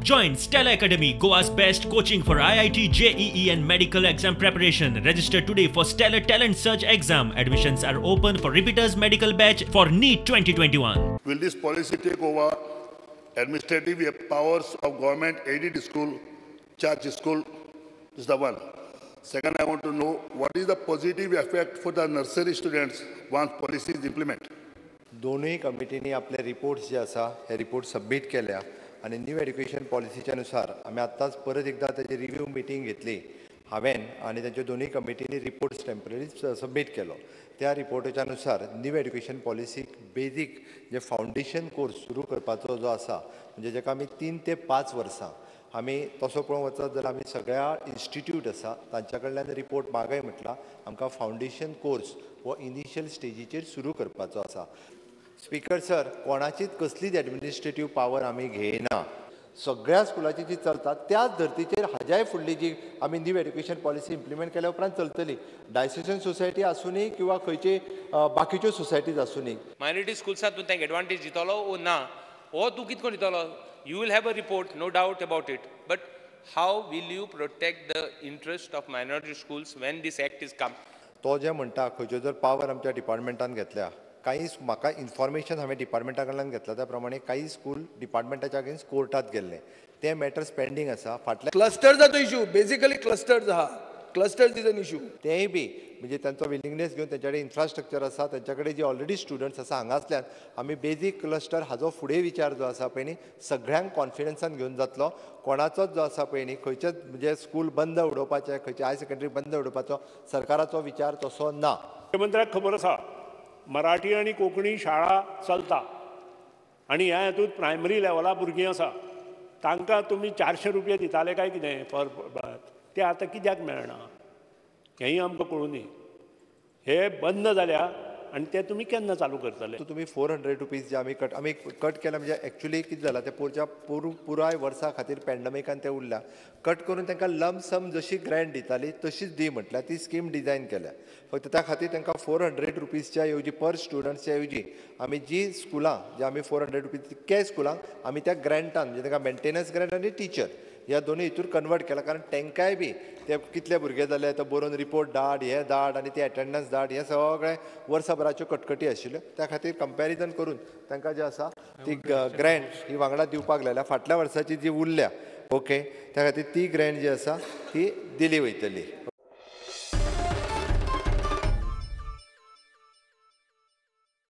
Join Stellar Academy, Goa's best coaching for IIT, JEE and medical exam preparation. Register today for Stellar Talent Search exam. Admissions are open for repeaters medical batch for NEET 2021. Will this policy take over administrative powers of government aided school, church school? Is the one. Second, I want to know what is the positive effect for the nursery students once policy is implemented? दोनूय कमिटींनी आपले reports जे आसा हे report submit केल्या आनी new education पॉलिसीच्या नुसार आमी आत्ताच परत एकदां तेजी रिव्यू मिटींग घेतली हांवें आनी तेंच्या दोनूय कमिटींनी रिपोर्ट्स टेंपररी सबमीट केलो. त्या रिपोर्टाच्या नुसार न्यू एड्युकेशन पॉलिसीक बेजीक जे फावंडेशन कोर्स सुरू करपाचो जो आसा म्हणजे जेका आमी 3 ते 5 वर्सां आमी तसो पळोवंक वचत जाल्यार आमी सगळ्या इन्स्टिट्यूट आसा तांच्या कडल्यान रिपोर्ट मागय म्हटलां. आमकां फावंडेशन कोर्स हो इनिशियल स्टेजीचेर सुरू करपाचो आसा. स्पीकर सर, कोणाचीच कसलीच एडमिनिस्ट्रेटीव पावर आमी घेयना. सगळ्या स्कुलाची जी चलता त्याच धर्तीचेर हाज्याय फुडली जी आमी न्यू एड्युकेशन पॉलिसी इम्प्लिमेंट केल्या उपरांत चलतली. डायसेशन सोसायटी आसूनी किंवा खंयची बाकीच्यो सोसायटीज आसूनी. मायनॉरिटी स्कुल्सांत तूं तांकां एडवांटेज दितलो ओ ना, हो तूं कितें करून दितलो? You will have a report, no doubt about it, but how will you protect the interest of minority schools when this act is come? तो जे म्हणटा खंयच्यो जर पावर आमच्या डिपार्टमेंटान घेतल्या, काही म्हाका इन्फॉर्मेशन हांवें डिपार्टमेंटा कडल्यान घेतला त्या प्रमाणे काही स्कूल डिपार्टमेंटाच्या अगेन्स्ट कोर्टात गेल्ले, ते मॅटर्स पेंडींग आसा. फाटल्या क्लस्टर्साचो इशू, बेसिकली क्लस्टर्स आहा, क्लस्टर्स is an issue. तेंय बी म्हणजे तांचो विलिंगनेस घेवन तेंच्या कडेन इन्फ्रास्ट्रक्चर आसा, तेंच्या कडेन जी ऑलरेडी स्टुडंट्स आसा हांगासल्यान आमी बेजीक क्लस्टर हाजो फुडें विचार जो आसा पळय न्ही सगळ्यांक कॉन्फिडन्सान घेवन जातलो. कोणाचोच जो आसा पळय न्ही खंयचेच म्हणजे स्कूल बंद उडोवपाचें, खंयचे हायर सेकंडरी बंद उडोवपाचो सरकाराचो विचार तसो ना. मुख्यमंत्र्याक खबर आसा मराठी आनी कोंकणी शाळा चलता आनी ह्या हातूंत प्रायमरी लेवला भुरगीं आसा, तांकां तुमी 400 रुपया दिताले काय कितें पर, ते आतां कित्याक मेळना हेंय आमकां कळूं न्ही. हे बंद जाल्या आनी ते तुमी केन्ना चालू करतले? तुमी 400 रुपीज जे आमी कट केला म्हणजे एक्चुअली कितें जाला ते पोरच्या पुराय वर्सा खातीर पॅन्डमिकान ते उरल्या. कट करून तांकां लमसम जशी ग्रँट दिताली तशीच दी म्हटल्यार ती स्कीम डिजायन केल्या. फक्त त्या खातीर तांकां 400 रुपीजच्या ऐवजी पर स्टुडंट्सच्या ऐवजी आमी जी स्कुलां जे आमी 400 रुपीज तितक्याय स्कुलांक आमी त्या ग्रँटान म्हणजे तांकां मेंटेनन्स ग्रँट आनी टिचर ह्या दोनूय हितूर कन्वर्ट केला. कारण तांकांय बी ते कितले भुरगे जाले ते बरोवन रिपोर्ट धाड, हे धाड आनी ते एटेंडन्स धाड, हे सगळें वर्सभराच्यो कटकटी आशिल्ल्यो. त्या खातीर कंपॅरिजन करून तांकां जे आसा ती ग्रँट ही वांगडा दिवपाक लायल्या. फाटल्या वर्साची जी उरल्या ओके त्या खातीर ती ग्रँट जी आसा ती दिली वयतली.